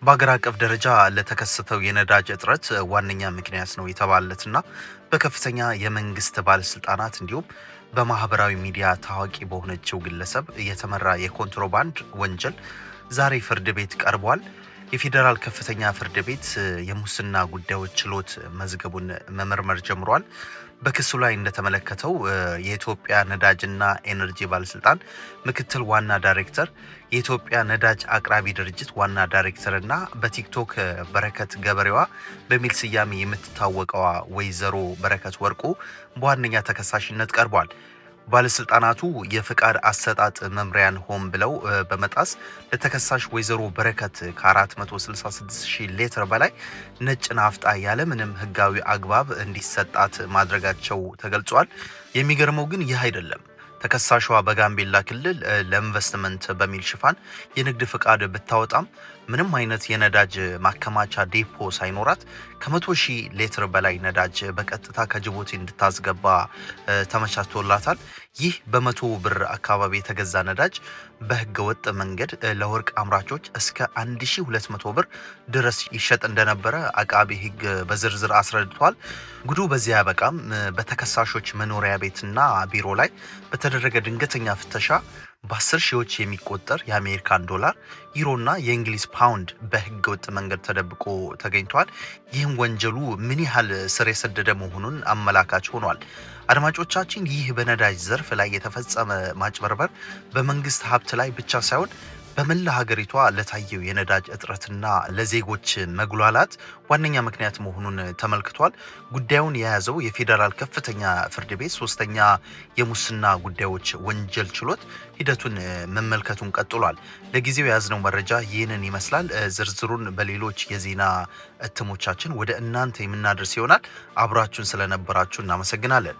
በአገር አቀፍ ደረጃ ለተከሰተው የነዳጅ እጥረት ዋነኛ ምክንያት ነው የተባለለትና በከፍተኛ የመንግስት ባለስልጣናት እንዲሁም በማህበራዊ ሚዲያ ታዋቂ በሆነችው ግለሰብ የተመራ የኮንትሮባንድ ወንጀል ዛሬ ፍርድ ቤት ቀርቧል። የፌዴራል ከፍተኛ ፍርድ ቤት የሙስና ጉዳዮች ችሎት መዝገቡን መመርመር ጀምሯል። በክሱ ላይ እንደተመለከተው የኢትዮጵያ ነዳጅና ኤነርጂ ባለስልጣን ምክትል ዋና ዳይሬክተር፣ የኢትዮጵያ ነዳጅ አቅራቢ ድርጅት ዋና ዳይሬክተር እና በቲክቶክ በረከት ገበሬዋ በሚል ስያሜ የምትታወቀዋ ወይዘሮ በረከት ወርቁ በዋነኛ ተከሳሽነት ቀርቧል። ባለስልጣናቱ የፍቃድ አሰጣጥ መምሪያን ሆን ብለው በመጣስ ለተከሳሽ ወይዘሮ በረከት ከ466 ሺህ ሊትር በላይ ነጭ ናፍጣ ያለምንም ሕጋዊ አግባብ እንዲሰጣት ማድረጋቸው ተገልጿል። የሚገርመው ግን ይህ አይደለም። ተከሳሿ በጋምቤላ ክልል ለኢንቨስትመንት በሚል ሽፋን የንግድ ፍቃድ ብታወጣም ምንም አይነት የነዳጅ ማከማቻ ዴፖ ሳይኖራት ከ100,000 ሊትር በላይ ነዳጅ በቀጥታ ከጅቡቲ እንድታስገባ ተመቻችቶላታል። ይህ በ100 ብር አካባቢ የተገዛ ነዳጅ በህገ ወጥ መንገድ ለወርቅ አምራቾች እስከ 1200 ብር ድረስ ይሸጥ እንደነበረ አቃቢ ህግ በዝርዝር አስረድቷል። ጉዱ በዚያ አያበቃም። በተከሳሾች መኖሪያ ቤትና ቢሮ ላይ በተደረገ ድንገተኛ ፍተሻ በ10 ሺዎች የሚቆጠር የአሜሪካን ዶላር፣ ዩሮና የእንግሊዝ ፓውንድ በህገ ወጥ መንገድ ተደብቆ ተገኝቷል። ይህም ወንጀሉ ምን ያህል ስር የሰደደ መሆኑን አመላካች ሆኗል። አድማጮቻችን፣ ይህ በነዳጅ ዘርፍ ላይ የተፈጸመ ማጭበርበር በመንግስት ሀብት ላይ ብቻ ሳይሆን በመላ ሀገሪቷ ለታየው የነዳጅ እጥረትና ለዜጎች መጉላላት ዋነኛ ምክንያት መሆኑን ተመልክቷል። ጉዳዩን የያዘው የፌዴራል ከፍተኛ ፍርድ ቤት ሶስተኛ የሙስና ጉዳዮች ወንጀል ችሎት ሂደቱን መመልከቱን ቀጥሏል። ለጊዜው የያዝነው መረጃ ይህንን ይመስላል። ዝርዝሩን በሌሎች የዜና እትሞቻችን ወደ እናንተ የምናደርስ ይሆናል። አብራችሁን ስለነበራችሁ እናመሰግናለን።